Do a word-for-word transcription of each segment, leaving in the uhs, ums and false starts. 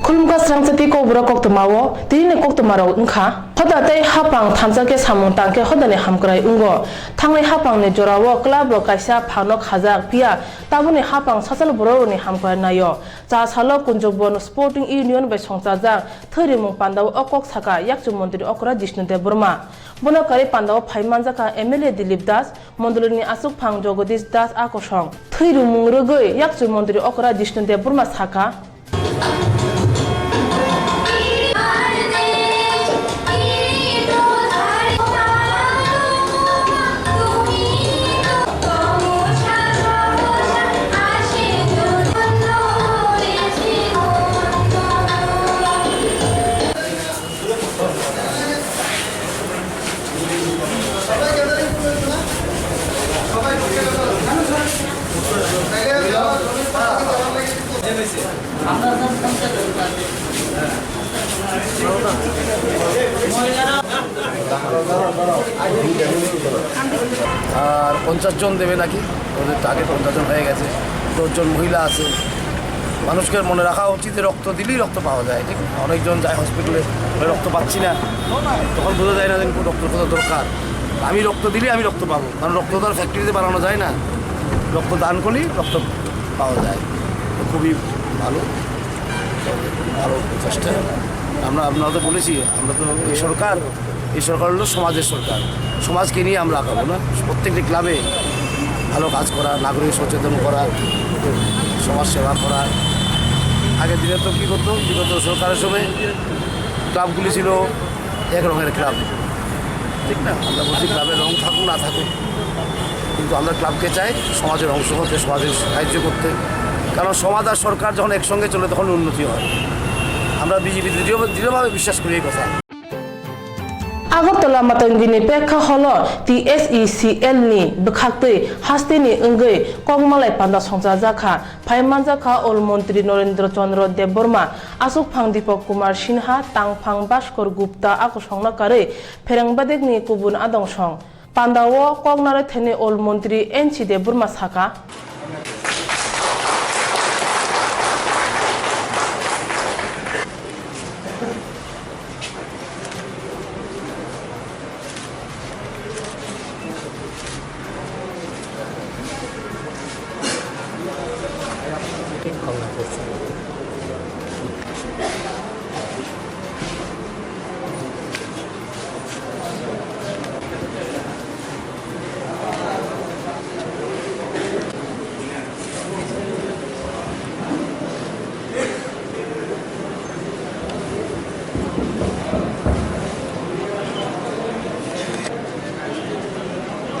Khulumkha srangchati kokborok koktwmao, tinini koktwmarok wngkha, hoda tei hapang thansa khe samung tangkhe hodani hamkrai wngo. Thangnai hapangni jorao club rok kaisa phanok khajak, phiya tabukni hapang sachal bororokni hamkrai naio. Cha salo Kunjubon Sporting Union bai songchajak thwi rimung pandao o kok sakha yakchu montri okra Jishnu Debbarma. Bono karwi pandao phai manjakha M L A Dilip Das, mondolini achukphang Jagadish Das a kosong. Thwi rimung rwgwi yakchu montri okra Jishnu Debbarma sakha, আর পঞ্চাশ জন দেবে নাকি, ওদের টার্গেট পঞ্চাশ জন হয়ে গেছে, দশ জন মহিলা আছে। মানুষকে মনে রাখা উচিত যে রক্ত দিলেই রক্ত পাওয়া যায়, ঠিক না? অনেকজন যায় হসপিটালে, "বলে, রক্ত পাচ্ছি না", তখন বোঝা যায় না যে রক্ত কত দরকার। আমি রক্ত দিলেই আমি রক্ত পাবো, কারণ রক্ত তো আর ফ্যাক্টরিতে বানানো যায় না, রক্ত দান করলেই রক্ত পাওয়া যায়। তো খুবই ভালো, ভালো প্রচেষ্টা। আমরা, আপনারা তো বলেছি, আমরা তো এই সরকার, এই সরকার হলো সমাজের সরকার, সমাজকে নিয়ে আমরা আগাবো না। প্রত্যেকটি ক্লাবে ভালো কাজ করা, নাগরিক সচেতন করা, সমাজ সেবা করা। আগের দিনে তো কী করতো, বিগত সরকারের সময় ক্লাবগুলি ছিল এক রঙের ক্লাব, ঠিক না? আমরা বলছি ক্লাবের রং থাকুক না থাকুক, কিন্তু আমরা ক্লাবকে চাই সমাজের অংশ হতে, সমাজের সাহায্য করতে, কারণ সমাজ আর সরকার যখন একসঙ্গে চলে তখন উন্নতি হয়। আমরা বিজেপি দৃঢ়-, দৃঢ়ভাবে বিশ্বাস করি এই কথা। Agartala Matangini Pekha Holo T S E C L ni bwkhaktwi hasteni wngwi kokmalai panda songchajakha. Phai manjakha Ol Montri Norendra Chandra Debbarma, Achukphang Dipak Kumar Sinha, Tangphang Bhaskar Gupta a kosongno karwi Pherengbadikni kubun adongsong. Pandao kok narwkthani Ol Montri N C Debbarma sakha.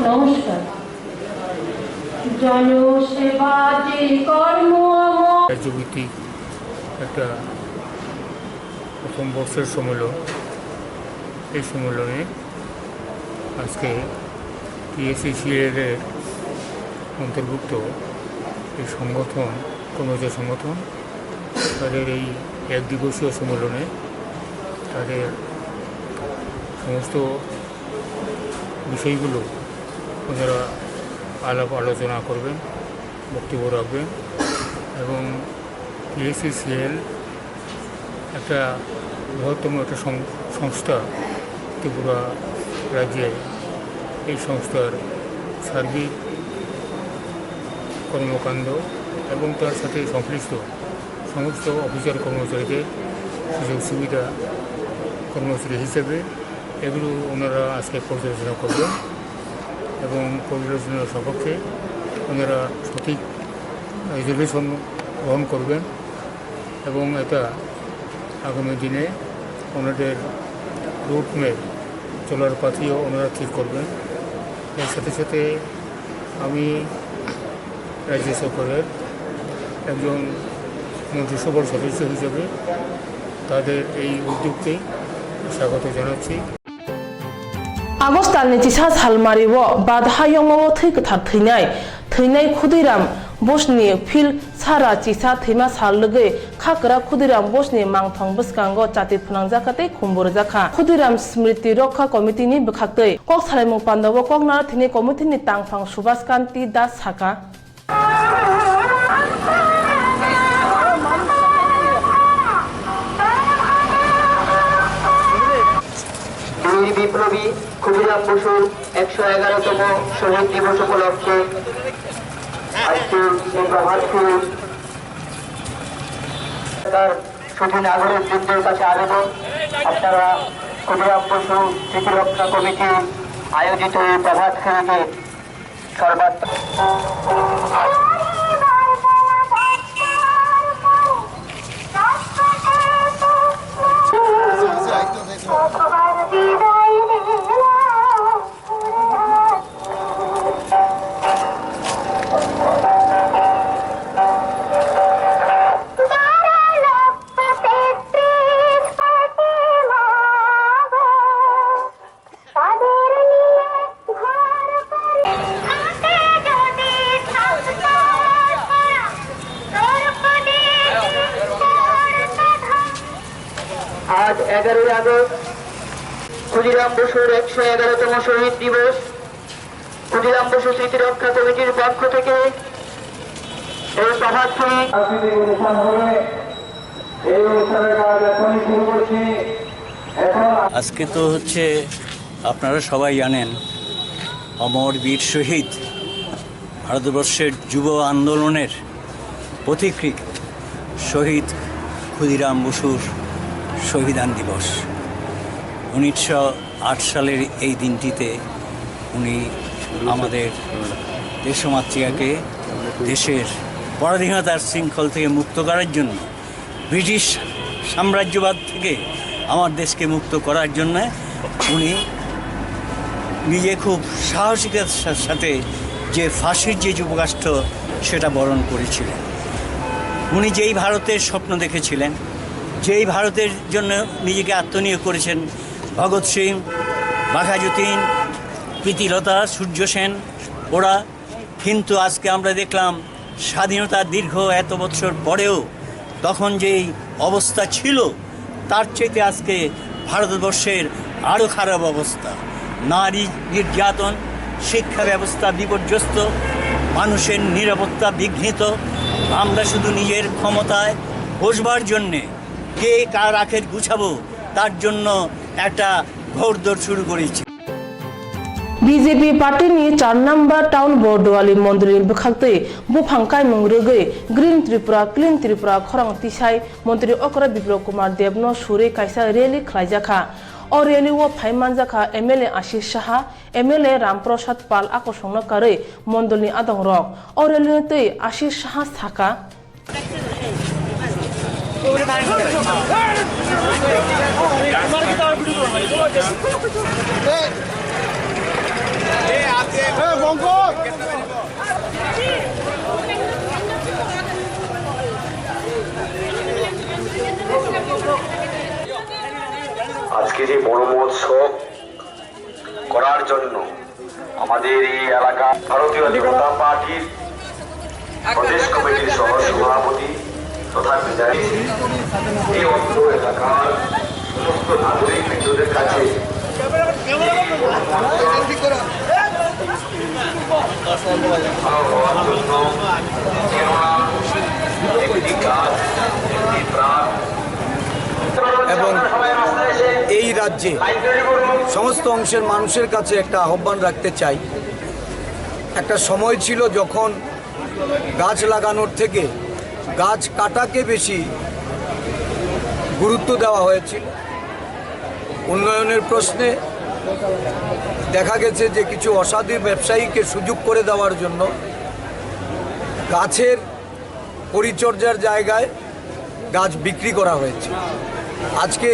নমস্কার। জনসেবা যে কর্ম আমার। রাজ্যভিত্তিক একটা প্রথম বর্ষের সম্মেলন। এই সম্মেলনে আজকে টিএসসিসিএল এর অন্তর্ভুক্ত এই সংগঠন, কর্মচারী সংগঠন, তাদের এই এক দিবসীয় সম্মেলনে তাদের সমস্ত বিষয়গুলো ওনারা আলাপ আলোচনা করবেন, বক্তব্য রাখবেন এবং টিএসসিসিএল একটা বৃহত্তম একটা সং-, সংস্থা, ত্রিপুরা রাজ্যে এই সংস্থার সার্বিক কর্মকাণ্ড এবং তার সাথে সংশ্লিষ্ট সমস্ত অফিসার কর্মচারীদের সুযোগ সুবিধা, কর্মচারী হিসেবে এগুলো ওনারা আজকে পর্যালোচনা করবেন এবং পর্যালোচনার সপক্ষে ওনারা সঠিক রেজলিউশন গ্রহণ করবেন এবং এটা আগামী দিনে ওনাদের রুট ম্যাপ, চলার পথেও ওনারা ঠিক করবেন। এর সাথে সাথে আমি রাজ্য সরকারের একজন মন্ত্রিসভার সদস্য হিসেবে তাদের এই উদ্যোগকে স্বাগত জানাচ্ছি। August talni chisa salmari o Badha yongma o thwi kwthar thwinai, thwinai Khudiram Bosni phil sara chisa thwima sal lwgwi kha kwrak Khudiram Bosni mangthong bwskango chati phwnangjakha tei khumbu rwjakha. Khudiram Smriti Rokha Committee ni bwkhaktwi kok salaimung pandao kok narwkthani committee ni tangphang Subhas Kanti Das sakha. বীর বিপ্লবী ক্ষুদিরাম বসুর একশো এগারোতম শহীদ দিবস উপলক্ষে আজকে এই প্রভাত ফেরি তার শুধু নাগরিক বৃন্দের কাছে আবেদন, আপনারা ক্ষুদিরাম বসু স্মৃতিরক্ষা কমিটি আয়োজিত এই প্রভাত ফেরিতে সর্বাত্মক আজ এগারোই আগস্ট ক্ষুদিরাম বসুর একশো এগারোতম শহীদ দিবস। ক্ষুদিরাম বসু স্মৃতি রক্ষা কমিটির পক্ষ থেকে এই প্রভাত ফেরি। সাংস্কৃতিক অনুষ্ঠান হবে। এই অনুষ্ঠানের কাজ এখনই শুরু করছি। এখন আজকে তো হচ্ছে, আপনারা সবাই জানেন, অমর বীর শহীদ, ভারতবর্ষের যুব আন্দোলনের পথিকৃৎ শহীদ ক্ষুদিরাম বসুর শহীদান দিবস। উনিশশো আট সালের এই দিনটিতে উনি আমাদের দেশমাতৃকাকে দেশের পরাধীনতার শৃঙ্খল থেকে মুক্ত করার জন্য, ব্রিটিশ সাম্রাজ্যবাদ থেকে আমার দেশকে মুক্ত করার জন্য উনি নিজে খুব সাহসিকতার সা-, সাথে যে ফাঁসির যে যুগকাষ্ঠ, সেটা বরণ করেছিলেন। উনি যেই ভারতের স্বপ্ন দেখেছিলেন, যেই ভারতের জন্য নিজেকে আত্মনিয়োগ করেছেন, ভগৎ সিং, বাঘা যতীন, প্রীতিলতা, সূর্য সেন, ওরা। কিন্তু আজকে আমরা দেখলাম, স্বাধীনতার দীর্ঘ এত বছর পরেও তখন যেই অবস্থা ছিল, তার চাইতে আজকে ভারতবর্ষের আরও খারাপ অবস্থা। নারী নির্যাতন, শিক্ষা ব্যবস্থা বিপর্যস্ত, মানুষের নিরাপত্তা বিঘ্নিত। আমরা শুধু নিজের ক্ষমতায় বসবার জন্যে, কে কার আখের গুছাবো, তার জন্য একটা ঘোড়দৌড় শুরু করেছি। B J P party ni char number town bo Duali mondol ni bwkhaktwi buphang kaimung rwgwi Green Tripura, Clean Tripura khorang tisai montri okra Bipro Kumar Deb no surwi kaisa rally khlaijakha. O rally o phai manjakha M L A Ashish Saha, M L A Ram Prasad Pal akosongno karwi mondol ni adong rok. O rally no twi Ashish Saha sakha, আজকে যে বড় মহোৎসব করার জন্য আমাদের এই এলাকা ভারতীয় জনতা পার্টির প্রদেশ কমিটির সহ সভাপতি তথা বিধায়ক, এই অত্র এলাকার সমস্ত নাগরিক বৃন্দদের কাছে এই মহান ভালো হওয়ার জন্য কেননা একটি গাছ, একটি প্রাণ। এবং এই রাজ্যে সমস্ত অংশের মানুষের কাছে একটা আহ্বান রাখতে চাই। একটা সময় ছিল যখন গাছ লাগানোর থেকে গাছ কাটাকে বেশি গুরুত্ব দেওয়া হয়েছিল। উন্নয়নের প্রশ্নে দেখা গেছে যে কিছু অসাধু ব্যবসায়ীকে সুযোগ করে দেওয়ার জন্য গাছের পরিচর্যার জায়গায় গাছ বিক্রি করা হয়েছে। আজকে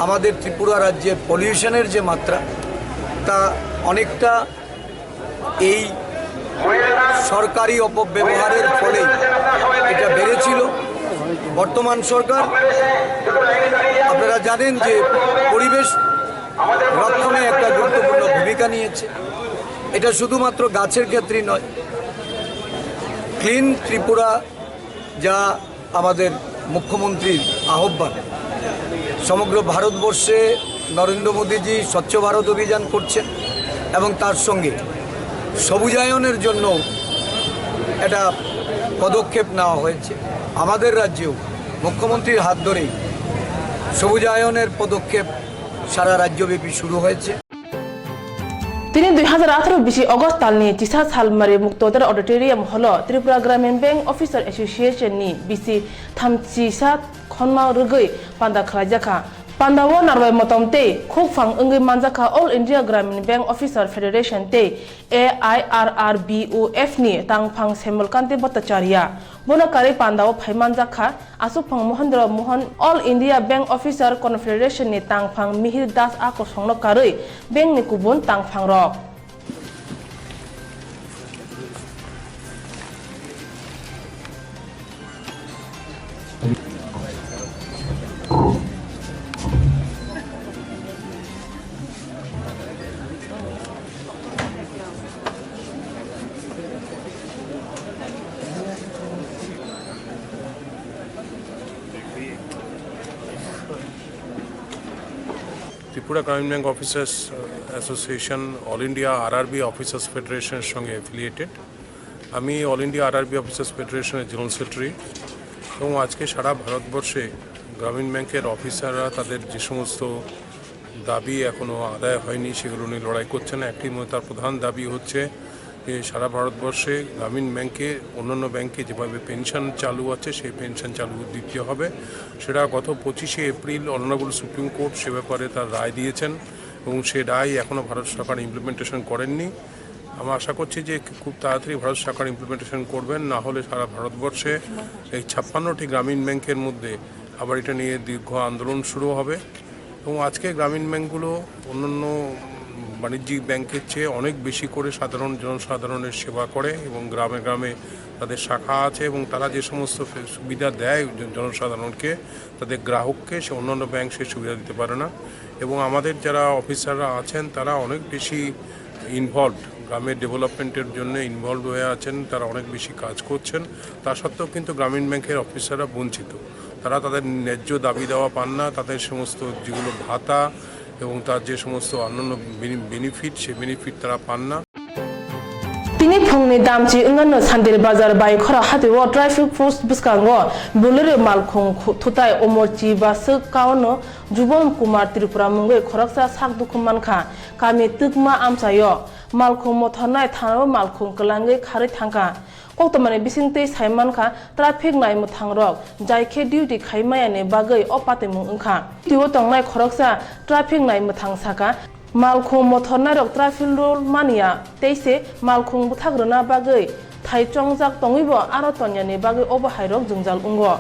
আমাদের ত্রিপুরা রাজ্যে পলিউশনের যে মাত্রা, তা অনেকটা এই সরকারি অপব্যবহারের ফলেই এটা বেড়েছিল। বর্তমান সরকার, আপনারা জানেন যে পরিবেশ রক্ষণে একটা গুরুত্বপূর্ণ ভূমিকা নিয়েছে। এটা শুধুমাত্র গাছের ক্ষেত্রেই নয়, ক্লিন ত্রিপুরা যা আমাদের মুখ্যমন্ত্রীর আহ্বান, সমগ্র ভারতবর্ষে নরেন্দ্র মোদীজি স্বচ্ছ ভারত অভিযান করছেন এবং তার সঙ্গে সবুজায়নের জন্য একটা পদক্ষেপ নেওয়া হয়েছে। আমাদের রাজ্যেও মুখ্যমন্ত্রীর হাত ধরেই সবুজায়নের পদক্ষেপ সারা রাজ্যব্যাপী শুরু হয়েছে। Tini dui hazar atharo bisi August talni chisa salmari Muktodar Auditorium holo Tripura Gramin Bank Officer Association ni bisi thamchisa khonma rwgwi panda khlaijakha. Pandao narwai motom tei khukphang wngwi manjakha All India Gramin Bank Officer Federation tei A I R R B O F ni tangphang Semol Kanti Bhattacharya. Bono karwi pandao phai manjakha Aswkphang Mohendra Mohan, All India Bank Officer Confederation ni tangphang Mihir Das a kosongno karwi bank ni kubun tangphangrok. Tripura গ্রামীণ bank officers association all India RRB officers ফেডারেশনের সঙ্গে অ্যাফিলিয়েটেড। আমি all India RRB officers ফেডারেশনের general secretary এবং আজকে সারা ভারতবর্ষে গ্রামীণ ব্যাংকের অফিসাররা তাদের যে সমস্ত দাবি এখনও আদায় হয়নি, সেগুলো নিয়ে লড়াই করছেন। একটি মূলত তার প্রধান দাবি হচ্ছে যে সারা ভারতবর্ষে গ্রামীণ ব্যাংকে অন্যান্য ব্যাংকে যেভাবে পেনশন চালু আছে, সেই পেনশন চালু দিতে হবে। সেটা গত পঁচিশে এপ্রিল অনারেবল সুপ্রিম কোর্ট সে ব্যাপারে তার রায় দিয়েছেন এবং সে রায় এখনও ভারত সরকার ইমপ্লিমেন্টেশন করেননি। আমরা আশা করছি যে খুব তাড়াতাড়ি ভারত সরকার ইমপ্লিমেন্টেশন করবেন, না হলে সারা ভারতবর্ষে এই ছাপ্পান্নটি গ্রামীণ ব্যাংকের মধ্যে আবার এটা নিয়ে দীর্ঘ আন্দোলন শুরু হবে। এবং আজকে গ্রামীণ ব্যাংকগুলো অন্যান্য বাণিজ্যিক ব্যাংকের চেয়ে অনেক বেশি করে সাধারণ জনসাধারণের সেবা করে এবং গ্রামে গ্রামে তাদের শাখা আছে এবং তারা যে সমস্ত ফে-, সুবিধা দেয় জন-, জনসাধারণকে, তাদের গ্রাহককে, সে অন্যান্য ব্যাংক সে সুবিধা দিতে পারে না। এবং আমাদের যারা অফিসাররা আছেন, তারা অনেক বেশি ইনভলভড, গ্রামের ডেভেলপমেন্টের জন্য ইনভলভ হয়ে আছেন, তারা অনেক বেশি কাজ করছেন। তা সত্ত্বেও কিন্তু গ্রামীণ ব্যাংকের অফিসাররা বঞ্চিত। তারা তাদের ন্যায্য দাবি দাওয়া পান না, তাদের সমস্ত যেগুলো ভাতা এবং তার যে সমস্ত অন্যান্য বেনি-, বেনিফিট, সেই বেনিফিট তারা পান না। Tini phungni damchi wngano Sandir Bazar bai khora hatio traffic post bwskango Bolero malkhung khu-, thutai Omorchi Baswk kaono Jubon Kumar Tripura mungwi khoroksa sak dukhu mankha. Kami twkma amchaio malkhung mothornai thanao malkhung kwlangwi kharwi thangkha. Koktwmani bisingtwi sai mankha, traffic nai mwthangrok jai khe duty khai mayani bagwi o patimung wngkha. Duty-o tongnai khoroksa traffic nai mwthang sakha, malkhung mothornairok traffic rule manya tei se malkhung bwthak rwna bagwi thai chongjak tongwibo aro tonyani bagwi obo hairok jwngjal wngo.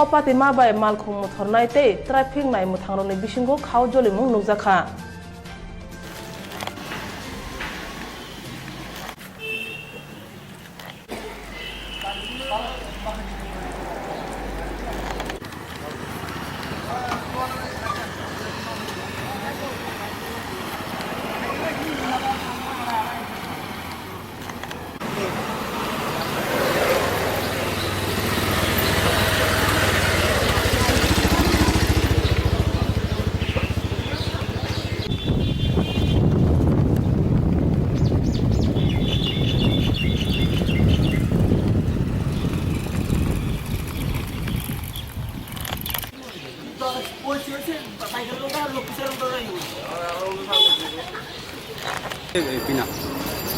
O patima bai malkhung mothornai tei traffic nai mwthangrokni bisingo khao jolimung nukjakha.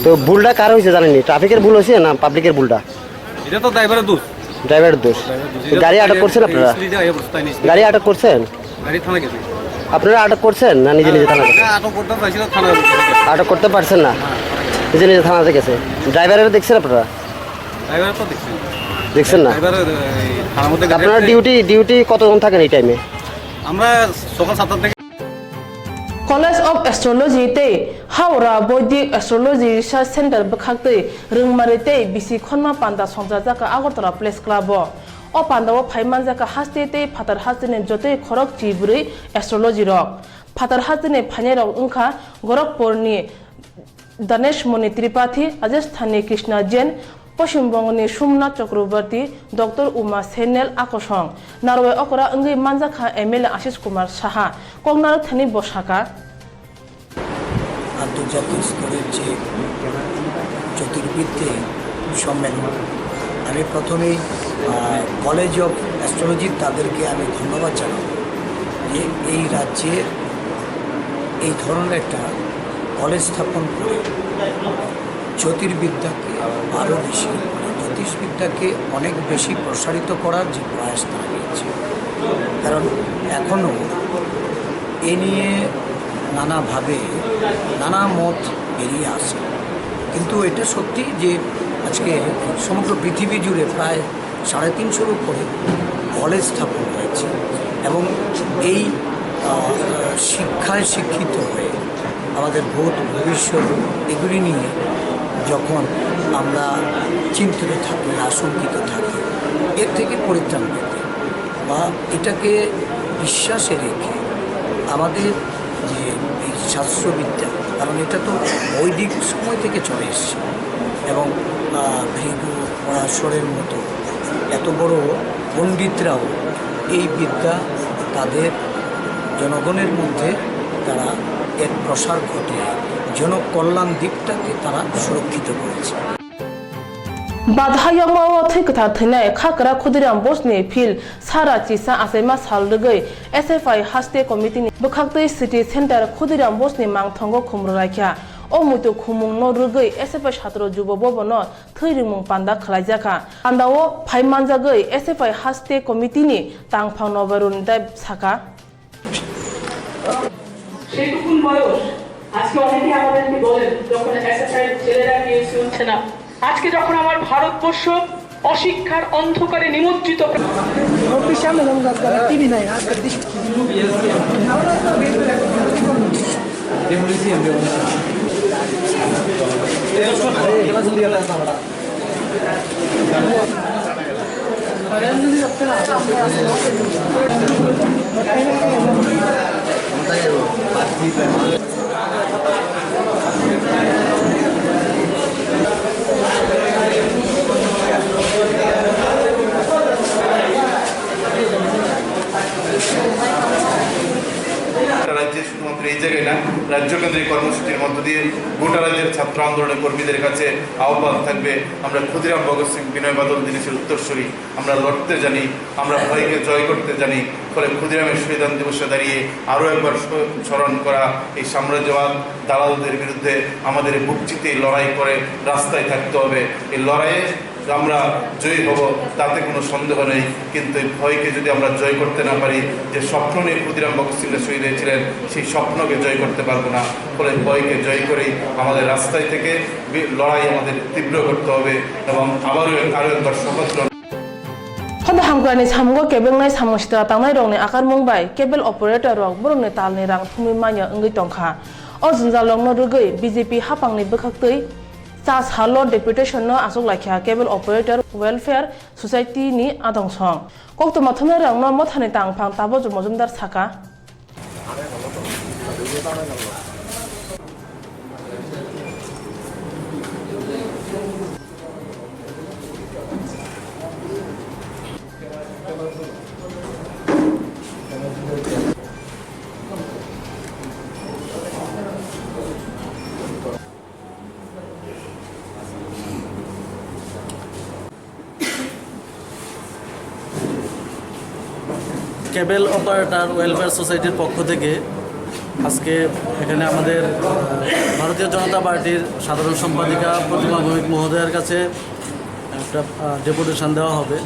তো ভুলটা কার হয়েছে জানেননি? ট্রাফিকের ভুল হয়েছে না পাবলিকের ভুলটা? এটা তো ড্রাইভারের দোষ। ড্রাইভারের দোষ। ড্রাইভারের দোষ। তো গাড়ি আটক করছেন আপনারা? গাড়ি আটক করছেন? গাড়ি থানা গেছে। গাড়ি থানা গেছে। আপনারা আটক করছেন না নিজে নিজে থানা গেছে? হ্যাঁ, আটক করতে চাইছিল, থানা গেছে। আটক করতে পারছেন না? হ্যাঁ। নিজে নিজে থানাতে গেছে। ড্রাইভারও দেখছেন আপনারা? ড্রাইভার তো দেখছেন। দেখছেন না? ড্রাইভার, এই, থানার মধ্যে গাড়ি আপনারা আছে। ডিউটি, ডিউটি কতজন থাকেন এই টাইমে? আমরা সকাল সাতটা থেকে College of Astrology tei Howrah Boidik Astrology Research Center bwkhaktwi rwngmari tei bisi khonma panda songchajakha Agartala Press Club-o. O pandao phai manjakha haste tei phatar hasteni jotoi khorok chibrwi astrology rok. Phatar hasteni phainairok wngkha Gorakhpurni Daneshmoni Tripathi, Rajasthanni Krishna Jain, Poshim Bongoni Somnath Chakraborty, Doctor Uma Sainal a kosong. Narwai okra wngwi manjakha M L A Ashish Kumar Saha. Koknarwk thani bo sakha. আন্তর্জাতিক স্তরের যে জ্যোতির্বিদদের সম্মেলন, আমি প্রথমেই, আহ, college of অ্যাস্ট্রোলজির তাদেরকে আমি ধন্যবাদ জানাব যে এই রাজ্যের এই ধরনের একটা কলেজ স্থাপন করে জ্যোতির্বিদ্যাকে আরও বেশি, মানে, জ্যোতিষবিদ্যাকে অনেক বেশি প্রসারিত করার যে প্রয়াস তারা নিয়েছে, কারণ এখনও এ নিয়ে নানাভাবে নানা মত বেরিয়ে আসে। কিন্তু এটা সত্যি যে আজকে সমগ্র পৃথিবী জুড়ে প্রায় সাড়ে তিনশোর উপরে কলেজ স্থাপন হয়েছে এবং এই, আহ, শিক্ষায় শিক্ষিত হয়ে আমাদের ভূত ভবিষ্যৎ এগুলি নিয়ে যখন আমরা চিন্তিত থাকি, আশঙ্কিত থাকি, এর থেকে পরিত্রাণ পেতে বা এটাকে বিশ্বাসে রেখে আমাদের যে এই শাস্ত্রবিদ্যা, কারণ এটা তো বৈদিক সময় থেকে চলে এসছে এবং, আহ, ভৃগু পরাশরের মতো এত বড় পণ্ডিতরাও এই বিদ্যা তাদের জনগণের মধ্যে তারা এর প্রসার ঘটিয়ে জনকল্যাণ দিকটাকে তারা সুরক্ষিত করেছে। Badha yongma o thwi kwthar thwinai Khakwra Khudiram Bosni phil sara chisa achaima sal rwgwi S F I haste committee ni bwkhaktwi city center Khudiram Bosni mangthongo khum rwlaikha. O muitu khumung no rwgwi S F I satro jubo bobo no thwi ringmung panda khwlaijakha. Panda o phai manjagwi S F I haste committee ni tangphang Noberun Deb sakha. সেটুকুন বয়স, আজকে অনেকে আমাদেরকে বলেন, যখন এসএফআই ছেলেরা কেউ শুনছে না, আজকে যখন আমার ভারতবর্ষ অশিক্ষার অন্ধকারে নিমজ্জিত। Official nang gagara T V nai, askar dish. রাজ্যে শুধুমাত্র এই জায়গায় না, রাজ্যকেন্দ্রিক কর্মসূচির মধ্য দিয়ে গোটা রাজ্যের ছাত্র আন্দোলনের কর্মীদের কাছে আহ্বান থাকবে, আমরা ক্ষুদিরাম ভগৎ সিং, বিনয় বাদল দীনেশের উত্তরসূরি। আমরা লড়তে জানি, আমরা ভয়কে জয় করতে জানি। ফলে ক্ষুদিরামের শহীদ দিবসে দাঁড়িয়ে আরও একবার স্ম-, স্মরণ করা, এই সাম্রাজ্যবাদ দালালদের বিরুদ্ধে আমাদের বুক চিতিয়ে লড়াই করে রাস্তায় থাকতে হবে। এই লড়াইয়ে আমরা জয়ী হব, তাতে কোনো সন্দেহ নেই। কিন্তু এই ভয়কে যদি আমরা জয় করতে না পারি, যে স্বপ্ন নিয়ে ক্ষুদিরাম ভগৎ সিংরা শহীদ হয়েছিলেন, সেই স্বপ্নকে জয় করতে পারবো না। ফলে ভয়কে জয় করেই আমাদের রাস্তায় থেকে বি-, লড়াই আমাদের তীব্র করতে হবে এবং আবারও এক-, আরও একবার শপথ গ্রহণ। Hoda hamkrai ni samungo kebeng nai samung sitra tangnai rok ni akar mung bai cable operator rok borok ni tal ni rang thumui manya wngwi tongkha. O jwngjal rok no rwgwi B J P haphang ni bwkhaktwi cha salo deputation no achuk laikha Cable Operator Welfare Society ni adong song. Koktwma thumnai rok no motha ni tangphang Tabojo Mojumdar sakha. কেবল operator welfare সোসাইটির পক্ষ থেকে আজকে এখানে আমাদের, আহ, ভারতীয় জনতা পার্টির সাধারণ সম্পাদিকা প্রতিমা ভৌমিক মহোদয়ার কাছে একটা, আহ, ডেপুটেশন দেওয়া হবে।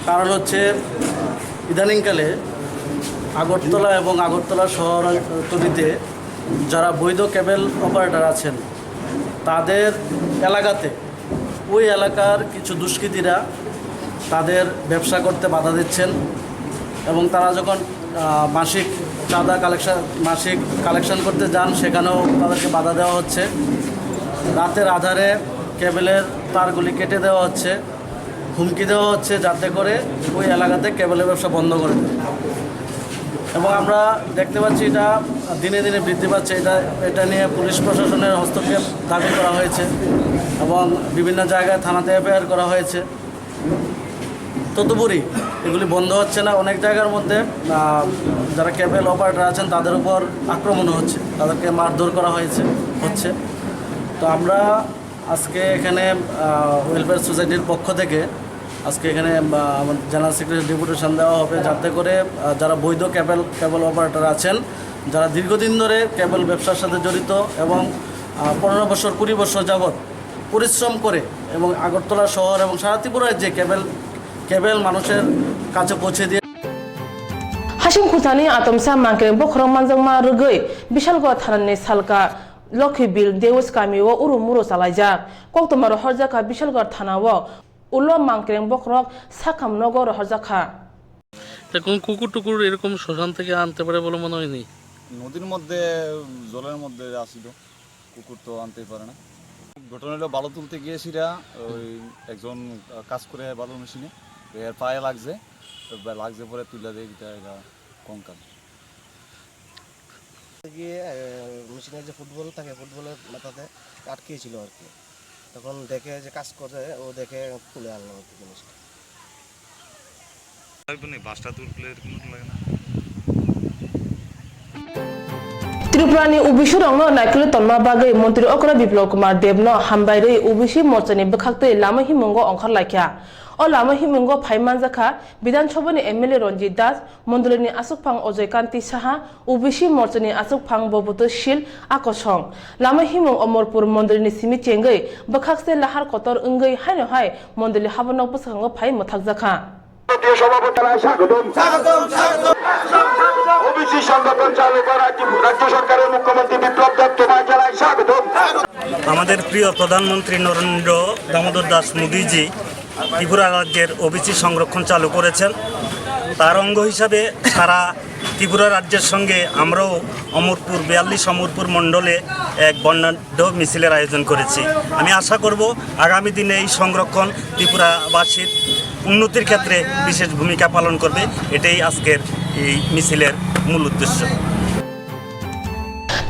কারণ হচ্ছে, ইদানিংকালে আগরতলা এবং আগরতলা শহরতলিতে যারা বৈধ কেবল অপারেটর আছেন, তাদের এলাকাতে ওই এলাকার কিছু দুষ্কৃতীরা তাদের ব্যবসা করতে বাধা দিচ্ছেন এবং তারা যখন, আহ, মাসিক চাঁদা কালেকশন, মাসিক কালেকশন করতে যান, সেখানেও তাদেরকে বাধা দেওয়া হচ্ছে। রাতের আধারে কেবলের তারগুলি কেটে দেওয়া হচ্ছে, হুমকি দেওয়া হচ্ছে যাতে করে ওই এলাকাতে কেবলের ব্যবসা বন্ধ করে দেয়। এবং আমরা দেখতে পাচ্ছি এটা দিনে দিনে বৃদ্ধি পাচ্ছে। এটা, এটা নিয়ে পুলিশ প্রশাসনের হস্তক্ষেপ দাবি করা হয়েছে এবং বিভিন্ন জায়গায় থানাতে এফআইআর করা হয়েছে। তদুপরি এগুলি বন্ধ হচ্ছে না। অনেক জায়গার মধ্যে, আহ, যারা কেবল অপারেটর আছেন তাদের উপর আক্রমণ হচ্ছে, তাদেরকে মারধর করা হয়েছে, হচ্ছে। তো আমরা আজকে এখানে, আহ, ওয়েলফেয়ার সোসাইটির পক্ষ থেকে আজকে এখানে, আহ, আমার জেনারেল সেক্রেটারি ডেপুটেশন দেওয়া হবে, যাতে করে, আহ, যারা বৈধ কেবল, কেবল অপারেটর আছেন, যারা দীর্ঘদিন ধরে কেবল ব্যবসার সাথে জড়িত এবং, আহ, পনেরো বছর, কুড়ি বছর যাবৎ পরিশ্রম করে এবং আগরতলা শহর এবং সারা ত্রিপুরা রাজ্যে কেবল, কেবল মানুষের কাছে পৌঁছে দিয়ে Hasing Khurtani atomsa mangkreng bokhorok manjakma rwgwi Bishalgarh thanani salka Lokhibil Deus kamio uru muru chalaijak. Koktwma rohorjakha Bishalgarh thanao ulo mangkreng bokhorok sakham nogo rohorjakha. তা কোন কুকুর টুকুর এরকম শ্মশান থেকে আনতে পারে বলে মনে হয়নি। নদীর মধ্যে, জলের মধ্যে আসিল, কুকুর তো আনতেই পারে না। ঘটনা হলো, বালু তুলতে গিয়েছিলা, ওই একজন কাজ করে বালুর মেশিনে, তো এর পায়ে লাগছে, তো বা-, লাগছে পরে তুলে দেয়, এটা, এটা কঙ্কাল। গিয়ে, এ, মেশিনের যে ফুটবল থাকে, ফুটবলের মাথাতে আটকেছিল আর কি। তখন দেখে যে কাজ করে, ও দেখে তুলে আনলো আর কি জিনিসটা। লাগবে না, বাসটা তুললে এরকম লাগে না। Tripura ni O B C rokno naikoli tonma bagwi Montri Okra Biplab Kumar Deb no hambai rwi O B C morcha ni bwkhak twi lama himungo ongkhor laikha. O lama himungo phai manjakha Bidhan Sabha ni M L A Ranjit Das, Mondoli ni aswkphang Ajoy Kanti Saha, O B C morcha ni aswkphang Boboto Sil Akosong. Lama himung Omorpur Mondoli ni simi chengwi bwkhak se lahar kotor wngwi haino hai Mondoli habornok bwskango phai mwthakjakha. জাতীয় সভাপতি জানাই স্বাগতম। স্বাগতম, স্বাগতম। ওবিসি সংগঠন চালু করা রাজ্য, রাজ্য সরকারের মুখ্যমন্ত্রী বিপ্লব দেব তোমায় জানাই স্বাগতম। আমাদের প্রিয় প্রধানমন্ত্রী নরেন্দ্র দামোদর দাস মোদীজি ত্রিপুরা রাজ্যের ওবিসি সংরক্ষণ চালু করেছেন। তার অঙ্গ হিসাবে সারা ত্রিপুরা রাজ্যের সঙ্গে আমরাও অমরপুর, বিয়াল্লিশ অমরপুর মণ্ডলে এক বর্ণাঢ্য মিছিলের আয়োজন করেছি। আমি আশা করব আগামী দিনে এই সংরক্ষণ ত্রিপুরাবাসীর উন্নতির ক্ষেত্রে বিশেষ ভূমিকা পালন করবে। এটাই আজকের এই মিছিলের মূল উদ্দেশ্য।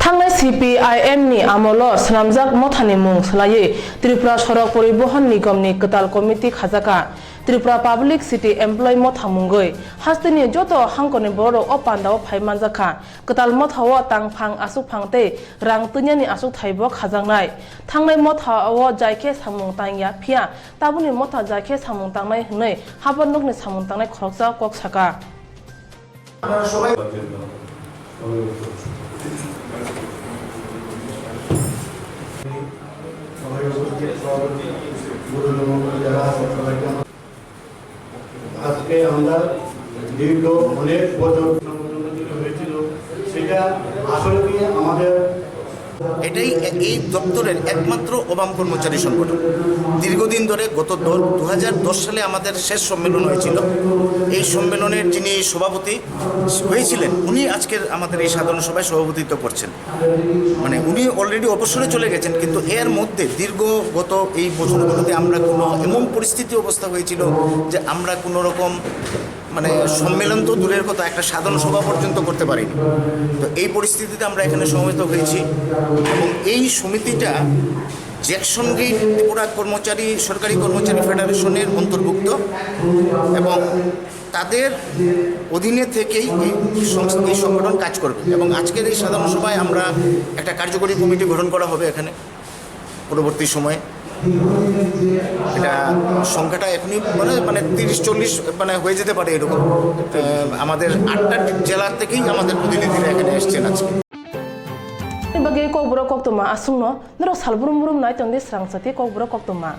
Thangnai C P I M ni amolo swnamjak mothani mung swlaiwi Tripura Sorok Poribohon Nigom ni kwtal committee khajaka. Tripura Public City Employee motha mungwi hasteni joto hangkorni bororok o pandao phai manjakha. Kwtal mothao tangphang, aswkphang tei rang twinani aswkthaibo khajaknai. Thangnai mothao jaikhe samung tangya, phiya tabukni motha jaikhe samung tangnai hwnwi habornokni samung tangnai khoroksa kok saka. আজকে আমরা দীর্ঘ অনেক বছর হয়েছিল, সেটা আসলে কি আমাদের এটাই এ-, এই দপ্তরের একমাত্র অবাম কর্মচারী সংগঠন। দীর্ঘদিন ধরে গত দ-, দু হাজার দশ সালে আমাদের শেষ সম্মেলন হয়েছিল। এই সম্মেলনের যিনি সভাপতি হয়েছিলেন, উনি আজকের আমাদের এই সাধারণ সভায় সভাপতিত্ব করছেন। মানে, উনি already অবসরে চলে গেছেন, কিন্তু এর মধ্যে দীর্ঘ গত এই বছরগুলোতে আমরা কোনো এমন পরিস্থিতি অবস্থা হয়েছিল যে আমরা কোনো রকম, মানে, সম্মেলন তো দূরের কথা, একটা সাধারণ সভা পর্যন্ত করতে পারিনি। তো এই পরিস্থিতিতে আমরা এখানে সমবেত হয়েছি এবং এই সমিতিটা জ্যাকসন গেইট ত্রিপুরা কর্মচারী, সরকারি কর্মচারী ফেডারেশনের অন্তর্ভুক্ত এবং তাদের অধীনে থেকেই এই সংস্থা, এই সংগঠন কাজ করবে। এবং আজকের এই সাধারণ সভায় আমরা একটা কার্যকরী কমিটি গঠন করা হবে এখানে পরবর্তী সময়ে। এটা সংখ্যাটা এখনই মানে, মানে তিরিশ চল্লিশ মানে হয়ে যেতে পারে এরকম। আহ, আমাদের আটটা জেলা থেকেই আমাদের প্রতিনিধিরা এখানে এসছেন আজকে। Bagwi kokborok koktwma aswkno norok salbrum brum nai tongdi srang chati kokborok koktwma.